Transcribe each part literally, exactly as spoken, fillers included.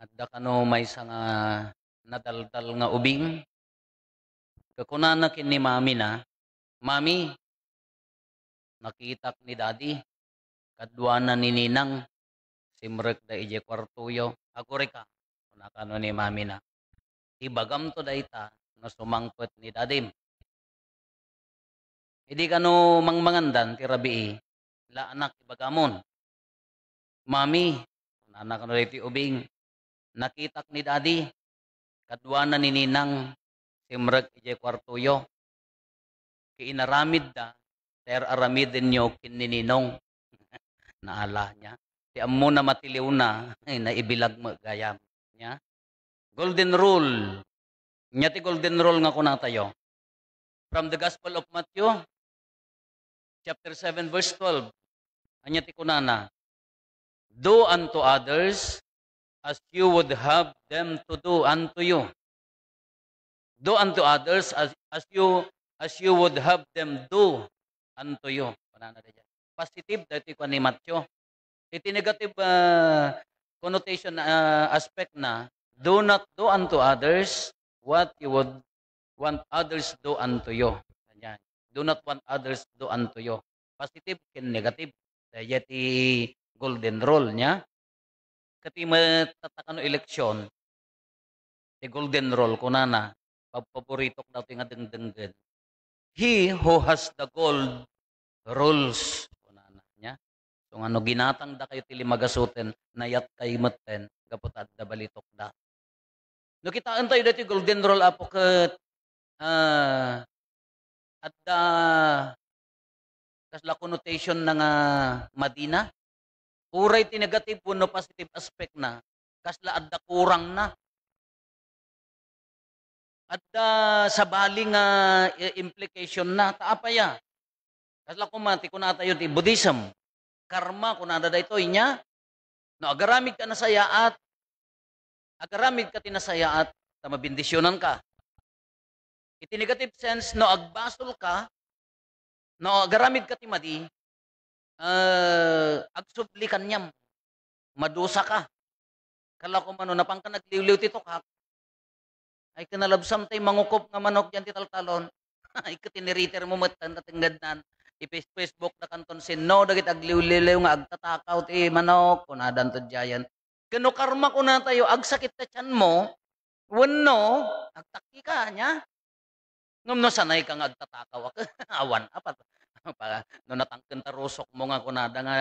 Adda kano maysa nga nadaldal nga ubing? Ket kunana ken ni mamina, "Mami, nakitak ni Daddy, kaduana ni Ninang, simrekda idiay kuartoyo. Agurika," kuna kano ni mamina. "Ibagamto dayta no sumangpet ni Dadim." Idi kano mangmangandan ti rabii, "La, anak, ibagamon." "Mami," kunana kano daytoy ubing, "nakitak ni Daddy, kaduana ni Ninang, simrek idiay kuartoyo. Ket inaramidda, ta ar-aramidenyo ken ni Ninong." Naala, nia. Ti ammona matiliwna, ay, naibilag met gayam, nia. Golden rule. Nia ti golden rule nga kunatayo. From the Gospel of Matthew, chapter seven, verse twelve. Ania ti kunana? "Do unto others as you would have them to do unto you. Do unto others as, as you, as you would have them do unto you." Kunana daydiay. Positive daytoy kuan ni Matthew. Iti negative, ah, connotation, ah, aspect na, "Do not do unto others what you would want others do unto you." Ania. "Do not want others do unto you." Positive ken negative. Daydiay ti golden rule, nia. Ket ti met tatta kano eleksyon, ti golden rule, kunana, pab-, paboritok daytoy nga dengdenggen. "He who has the gold rules," kunana, nia. So, nga no ginatangdakayo ti lima gasuten, nayatkayo metten, gapu ta adda balitokda. No kitaentayo daytoy golden rule, Apo, ket, ah, adda kasla connotation na nga madina. Uray ti negative wenno positive aspect na, kasla adda kurang na. Adda sabali nga i-, implication na. Ta apay a? Kasla koma ti kunatayo ti Buddhism. Karma, kunada daytoy, nia. No agaramid ka nasayaat, agaramid ka ti nasayaat, ta mabendisionan ka. Iti negative sense, no agbasol ka, no agaramid ka ti madi, eh, agsubli kaniam. Madusa ka. Kala ko mano, napan ka nagliwliw ti tukak. Ay, kinalabsam tay mangukop nga manok dian ti taltalon. Ay, ket iniriter mo met, tan tatengngednan. Ipis-, Facebook da kanton sinno dagiti agliwliw nga agtatakaw ti manok, kunadanto diayen. Ken no karma kunatayo, agsakit ta tianmo, wenno agtakki ka, nia? Ngem no sanay ka nga agtatakaw, awan, apat, pa-, no natangken ta rusokmo nga kunada nga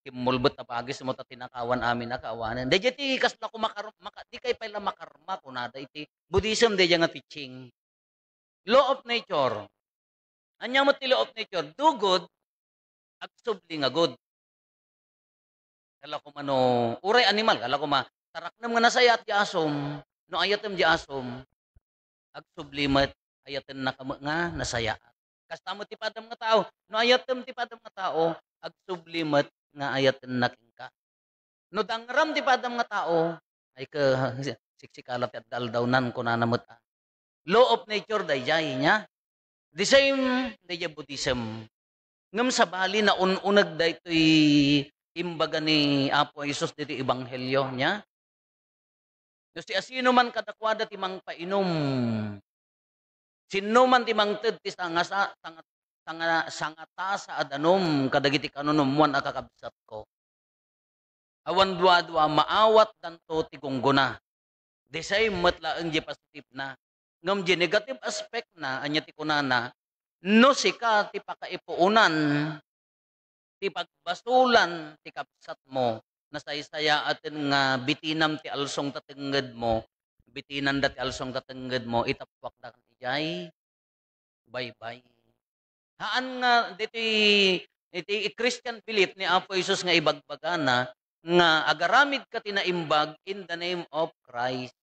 kimmulbet ta pagismo ta tinakawan amin a kaawanen. Daydiay ti kasla ko makar-, maka-, dikay pay la makarma, kunada iti Buddhism, daydiay nga teaching. Law of nature. Ania met ti law of nature? Do good, agsubli nga good. Kala ko mano, uray animal, kala ko ma-, taraknem nga nasayaat di asom, no ayatem di asom, agsubli met, ayatennak met nga nasayaat. Kasta met ti padam nga tao, no ayatem ti padam nga tao, agsubli met nga ayatenna kenka. No dangram ti padam nga tao, ay ke, siksikala ti adda aldawnan, kunana met, ah. Law of nature daydiay, nia. The same daydiay Buddhism. Ngem sabali, naun-uneg daytoy imbaga ni Apo Jesus ditoy ebanghelio, nia. No siasinoman kadakuada ti mangpainom, sinnoman ti mangted ti sangasa-, sanga-, sanga-, sangatasa a danum kadagiti kanunummoan a kakabsatko, awan duadua, maawatdanto ti gunggona. The same met laeng di positive na. Ngem di negative aspect na, ania ti kunana, no sika ti pakaipuonan ti pagbasolan ti kabsatmo, nasaysayaaten nga bitinam ti alsong ta tengngedmo, bitinanda ti alsong ta tengngedmo, itappuakda kan idiay baybay. Haan nga ditoy, iti Christian belief ni Apo Jesus nga ibagbagana nga agaramid ka ti naimbag in the name of Christ.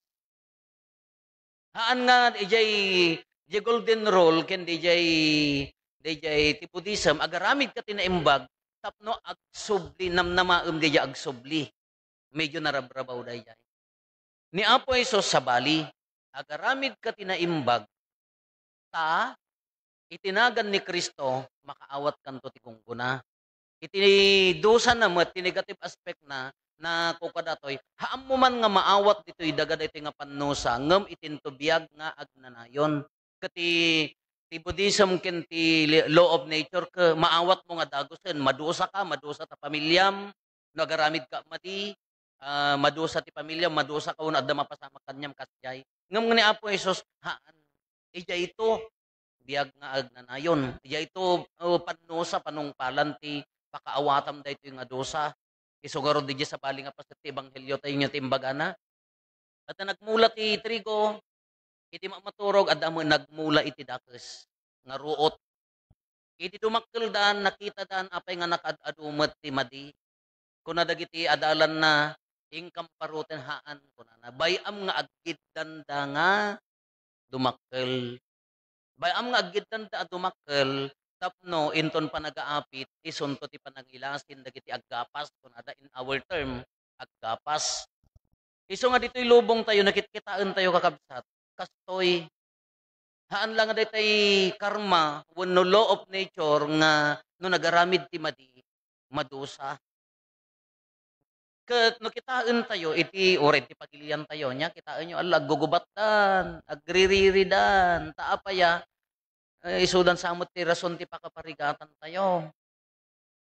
Haan nga idiay, idiay golden rule ken idiay, idiay ti Buddhism, agaramid ka ti naimbag tapno agsubli, namnamaem idiay agsubli. Medyo narabrabaw daydiay. Ni Apo Jesus sabali, agaramid ka ti naimbag, ta iti nagan ni Cristo, makaawatkanto ti gunggona. Iti dusana met, ti negative aspect na, na kukua datoy, haanmo man nga maawat ditoy daga daytoy nga pannusa, ngem itinto biag nga agnanayon. Ket ti, ti Buddhism ken ti li-, law of nature ke, maawatmo nga dagusen, madusa ka, madusa ta pamiliam, no agaramid ka madi, ah, madusa ti pamiliam, madusa ka, wenno adda mapasamak kaniam kasdiay. Ngem ni Apo Jesus, haan. Idiayto, biag nga agnanayon. Idiayto, oh, pannusa, panungpalan ti pakaawatam daytoy nga dusa. Isu ngarud idiay sabali nga paset ti ebanghelio tayo nga ti imbagana. Adda nagmula ti trigo, iti mamaturog, adda met nagmula iti dakes nga ruot. Iti dumakkeldan, nakitadan apay nga nakaad-adu met ti madi. Kuna dagiti adalanna, "Inkam paruten haan," kunana. "Bay-am nga aggiddanda nga dumakkel." Bay-am nga aggiddanda a dumakkel tapno inton panagaapit, isunto ti panangilasin dagiti aggapas, kunada in our term, aggapas. Isu nga ditoy lubong tayo, nakitkitaen tayo, kakabsat. Kastoy, haan lang nga daytay karma wenno law of nature nga no nagaramid ti madi, madusa. Ket no kitaen tayo iti, uray ti pagilian tayo, nia, kitaen yo, ala, aggugubatdan, agririridan, ta apay a, eh, isudan sa met ti rason ti pakaparigatan tayo.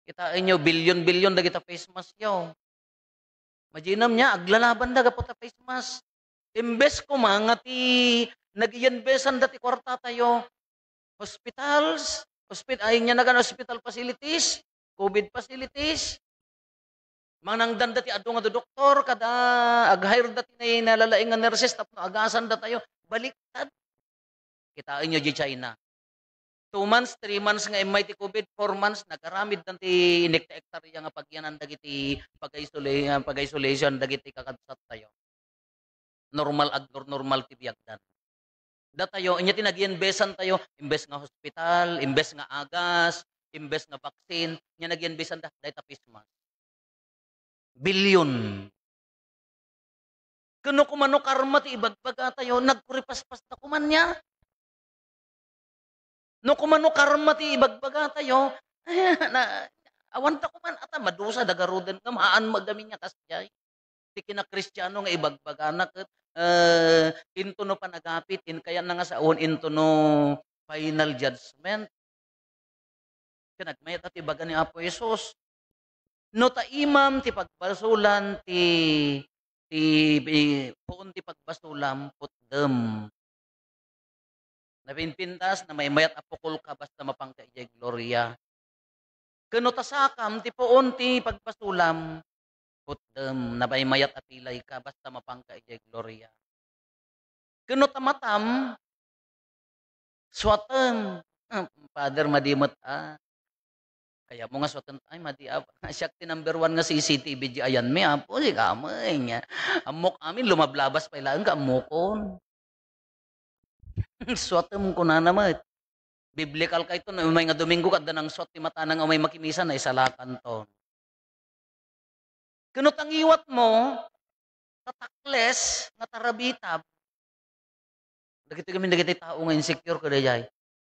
Kitaen yo, bilyon-bilyon dagita face mask yo. Imaginem, nia, aglalabanda gapu ta face mask. Imbes koma nga ti nag-iinbesan da ti kwarta tayo, hospitals, hospit-, ay, nia, nagan hospital facilities, covid facilities. Manangdan da ti adu nga doktor, kada ag-hire da ti nalalaing nga nurses tapno agasan da tayo. Baliktad. Kitaen yo di China. Two months, three months nga immay ti covid, four months, nagaramid dan ti inek-, hektarya nga pagyanan dagiti pag-isola-, pag-isolation dagiti kakabsat tayo. Normal, agnormal ti biagdan. Datayo, inya ti nag-iinbesan tayo, imbes nga hospital, imbes nga agas, imbes nga vaccine, inya nag-iinbesan da, dayta face mask. Bilyon. Ken no kumano karma ti ibagbaga tayo, nagkuripaspas da kuman nia. No kumano karma ti ibagbaga tayo, na, awan ta kuman, ata madusa da garuden ngem haan magamin nga kasdiay. Ti kinakristiano nga ibagbagana ket, eh, into no panagapit, in-, kayatna nga sawen into no final judgment. Ket nagmayat ti ibaga ni Apo Jesus, "No taimam ti pagbasolan ti, ti, ti, puon ti pagbasulam, putdem. Napinpintas, namaymayat a pukol ka, basta mapanka idiay gloria. Ken no tasakam ti puon ti pagbasulam, putdem, namaymayat a pilay ka, basta mapanka idiay gloria. Ken no tamatam, suatem." Ah, Father, madi met, ah. Kayatmo nga suaten, ay, madi, Apo. Siak ti number one nga C C T V di ayanmi, Apo, sika met, nia. Ammok amin, lumablabas pay laeng ka, ammokon. Suatem, kunana met. Biblikal kayto, no umay nga Domingo, kadda nangsuat ti matana nga umay makimisa, naisalakanton. Ken no tangiwatmo, tatakles nga tarabitab. Dagiti gamin dagiti tao nga insecure kadaydiay.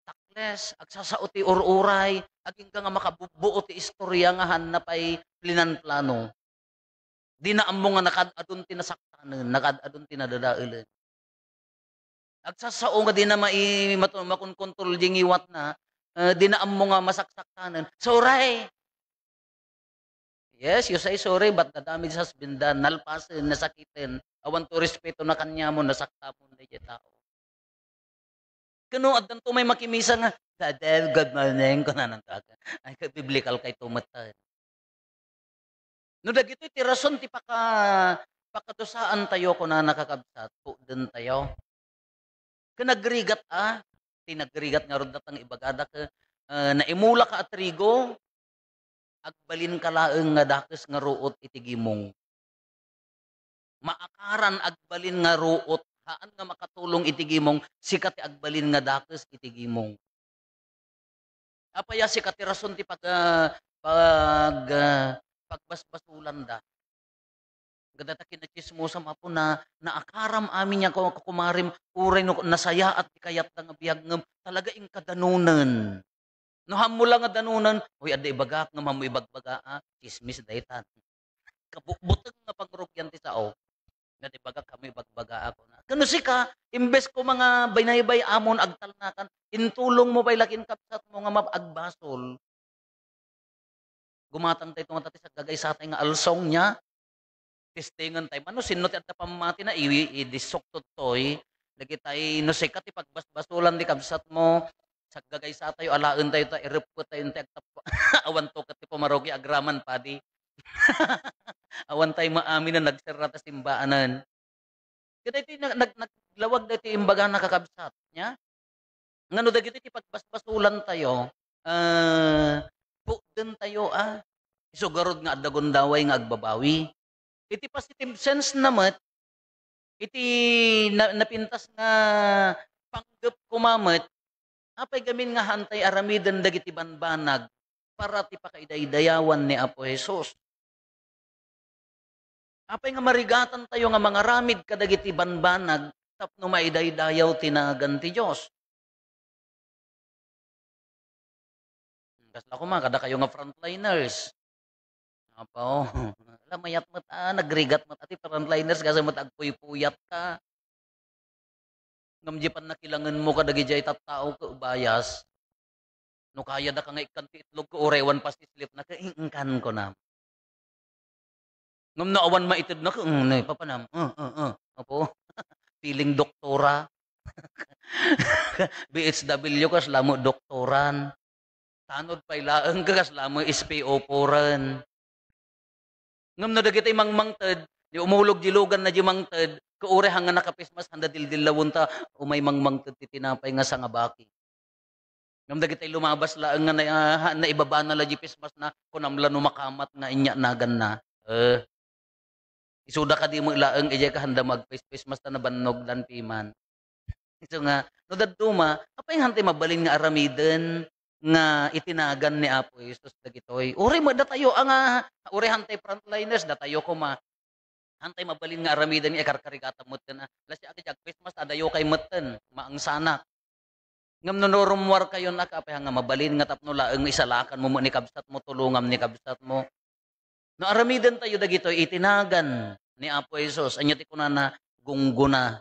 Takles, agsasao ti ur-uray, agingga nga makabubbuo ti istorya nga haanna pay plinanplano. Dina ammo nga nakaad-adun ti nasaktanen, nakaad-adun ti nadadaelen. Agsasao nga dina mai-, matu-, makonkontrol di ngiwatna, eh, dina ammo nga masaksaktanen. Sorry. Yes, you say sorry, but the damage has been done. Nalpasen, nasakiten. Awan to respeto na kaniamon, nasaktamon daydiay tao. Ken no addanto may makimisa nga, "Father, good morning," kunananto. Ay, ket biblikal kayto met. No dagitoy ti rason ti paka-, pakadusaan tayo, kunana, kakabsat, pukden tayo. Ken nagrigat a, ti nagrigat ngarud datang ibagada ket, eh, naimula ka a trigo, agbalin ka laeng nga dakes nga ruot iti gimong. Maakaran agbalin nga ruot, haan nga makatulong iti gimong, sika ti agbalin nga dakes iti gimong. Apay a sika ti rason ti pag-, ah, pag-, ah, pagbasbasolanda? Dagita kinachismosam, Apo, na naakaram amin nga ku-, kukumarim, uray no nasayaat ti kayatda nga biag, ngem talaga inka danunen. No hammo la nga danunen, "Uy, adda ibagak," ngem hammo ibagbaga, ah, chismis daytan. buteng nga pangrugian ti sao. Nga ti bagak, kamo ibagbagaak, kuna. Ken no sika, imbes ko nga binaybay-amon, agtalnakan, intulongmo pay la ken kabsatmo nga mab-, agbasol. Gumatang tay tunga ti saggagaysatay nga alsong nia. Testingen tay man no sinno ti adda pammatina, i-, i-, idissok toy. Dagitay no sika ti pagbasbasolan ti kabsatmo, saggagaysatayo, alaentayo ta, ireppetayo, intay agtappo. Awan to ket ti pumarogi agraman, padi. Awan tay maamin a nagserra ta simbaanen. Ket daytoy nag-, nag-, naglawag daytoy imbagana, kakabsat, nia? Nga no dagitoy ti pagbasbasolantayo, ah, pukdentayo, ah. Isu garud nga adda gundaway nga agbabawi. Iti positive sense na met, iti na-, napintas nga panggep koma met, apay gamin nga haantay aramiden dagiti banbanag para ti pakaidaydayawan ni Apo Jesus? Apay nga marigatantayo nga mangaramid kadagiti banbanag tapno maidaydayaw ti nagan ti Dios? Kasla koma, kadakayo nga frontliners. Apo, ala, mayat met, ah, nagrigat met, ati frontliners, kasi met agpuypuyat ka. Ngem di pannakilangenmo kadagijay tattao ket bayas. No kayadaka nga ikkan ti itlog ket uray awan pastislipna ket, "Ing-, ingkan," kunam. Ngem no awan maitedna ket, "Mm, ne, papanam." "Uh, uh, uh." Apo. Feeling doktora. B H W, kasla mo doktoran. Tanod pay laeng ket kasla mo S P O four-en. Ngem no dagiti mangmangted, di umulog di luganna di mangted, ket uray hanga naka-face mask, handa dildillawenta, umay mangmangted ti tinapay nga sangabaki. Ngem dagiti lumabas laeng nga na-, ah, naibabana la di face maskna, kunam la no makamat nga inya naganna. Eh, isuda kadi met laeng, idiay ka handa mag-face, face mask ta nabannog dan piman. Isu nga, no dadduma, apay nga hantay mabalin nga aramiden nga itinagan ni Apo Jesus dagitoy? Uray met datayo, ah, nga, uray hantay frontliners, datayo koma. Hantay mabalin nga aramiden nga ikarkarigatan met ken, ah, la siak iti agpesmas, adayo kay metten, maangsanak. Ngem no narummuarkayo, nak, apay nga mabalin nga tapno laeng isalakanmo met ni kabsatmo, tulongam ni kabsatmo. No aramidentayo dagitoy iti nagan ni Apo Jesus, ania ti kunana? Gunggona,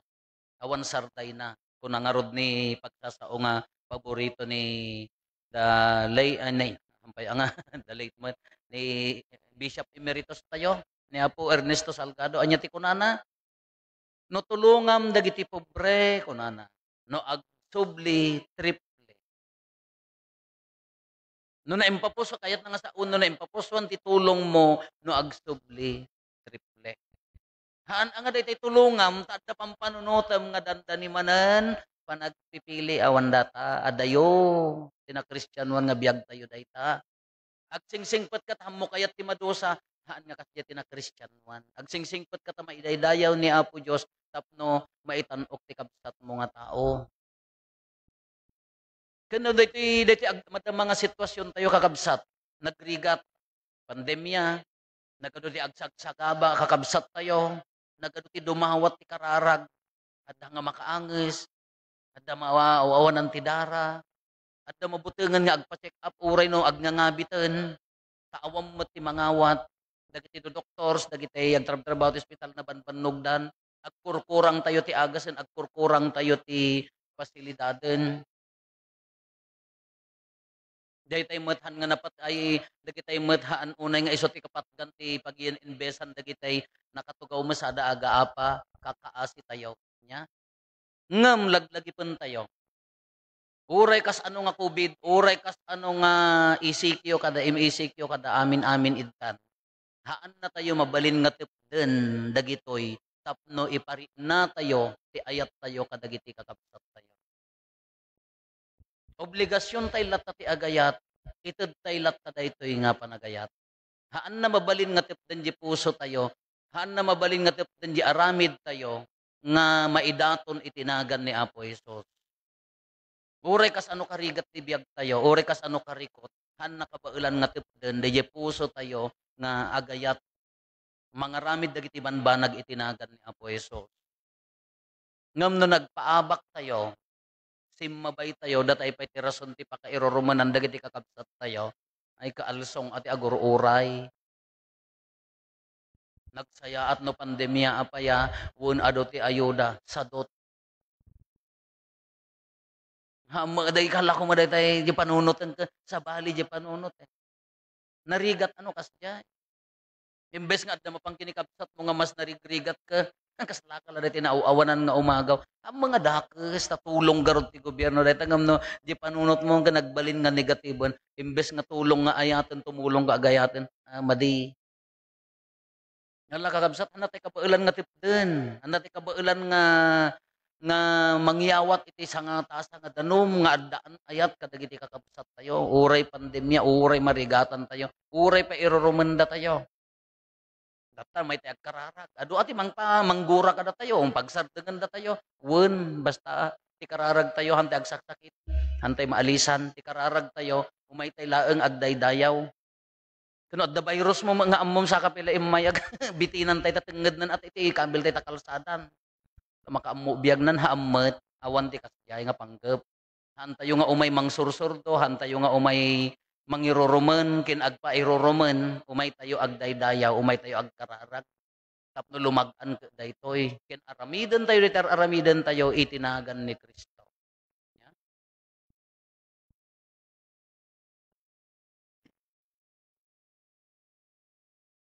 awan sardayna. Kuna ngarud ni pagsasao nga paborito ni the late, ah, ni, ampay nga, the late mo, ni Bishop Emeritus tayo, ni Apo Ernesto Salgado. Ania ti kunana? "No tulongam dagiti pobre," kunana, "no agsubli, triple." No naimpapuso, kayatna nga saon, no naimpapusuan ti tulongmo, no agsubli, triple. Haan nga daytoy tulongam, ta adda pampanunotem nga dandani manen panagpipili, awan data, adayo, ti nakristianoan nga biagtayo dayta. Agsingsingpet ka ta ammo kayat ti madusa, haan nga kasdiay ti nakristianoan. Agsingsingpet ka ta maidaydayaw ni Apo Dios tapno maitan-ok ti kabsatmo nga tao. Ken no daytoy, daytoy ag-, madama nga sitwasiontayo, kakabsat, nagrigat, pandemia, nagadu ti agsagsagaba, kakabsattayo, nagadu ti dumawat ti kararag, adda nga makaanges, adda mawa-, awanan ti dara, adda mabutengen nga agpa-check up, uray no agnangabiten, ta awan met ti mangawat, dagiti do-, doctors, dagiti agtrabtrabaho ti ospital, nabanbannogdan, agkurkurangtayo ti agasen, agkurkurangtayo ti pasilidaden. Daytay met han nga napat-, ay, dagitay met haan unay nga isu ti kapatgan ti pagin-investan dagitay nakatugaw met sada agaapa, kakaasitayo. Nia? Ngem laglagipentayo. Uray kas ano nga covid, uray kas ano nga E C Q kada, M E C Q kada amin-amin idtan. Haannatayo mabalin nga tepden dagitoy tapno iparinatayo ti ayattayo kadagiti kakabsattayo. Obligasiontay latta ti agayat, itedtay latta daytoy nga panagayat. Haanna mabalin nga tepden di pusotayo, haanna mabalin nga tepden di aramidtayo nga maidaton iti nagan ni Apo Jesus. Uray kas ano karigat ti biagtayo, uray kas ano karikot, haanna kabaelan nga tepden daydiay pusotayo nga agayat mangaramid dagiti banbanag iti nagan ni Apo Jesus. Ngem no nagpaabaktayo, simmabaytayo, datay pay ti rason ti pakairurumenan dagiti kakabsattayo, ay kaalsong a ti agur-uray. Nagsayaat no pandemia a paya, wen adu ti ayuda, sadut. Ha, ma-, day kala ko ma daytay di panunoten ket sabali di panunot, eh. Narigat ano kasdiay. Imbes nga adda mapan ken ni kabsatmo nga mas narigrigat ka, kasla ka la daytay naaw-awanan nga umagaw. Ammom nga dakes ta tulong garud ti gobierno dayta ngem no, di panunotmo nga nagbalin nga negatiben, imbes nga tulong nga ayaten, tumulong ka agayaten, ah, madi. Nga la, kakabsat, ania ti kabaelan nga tepden? Ania ti kabaelan nga, nga mangyawat iti sangatasa nga danum nga addaan ayat kadagiti kakabsattayo? Uray pandemia, uray marigatantayo, uray pairurumen datayo. Datta may ti agkararag. Adu a ti mangpa-, manggura kadatayo, pagsardengandatayo. Wen, basta ti kararagtayo, hantay agsaksakit, hantay maalisan, ti kararagtayo, umaytay laeng agdaydayaw. Ken no adda virusmo nga ammom saka pay la immayag, bitinantay ta tengngednan at iti kabiltay ta kalsadan. Ta makaammo biagnan, haan met, awan ti kasdiay nga panggep. Haantayo nga umay mangsursurdo, haantayo nga umay mangirurumen ken agpairurumen, umaytayo agdaydayaw, umaytayo agkararag. Tapno lumag-an ket daytoy, ken aramidentayo daytoy ar-aramidentayo iti nagan ni Cristo.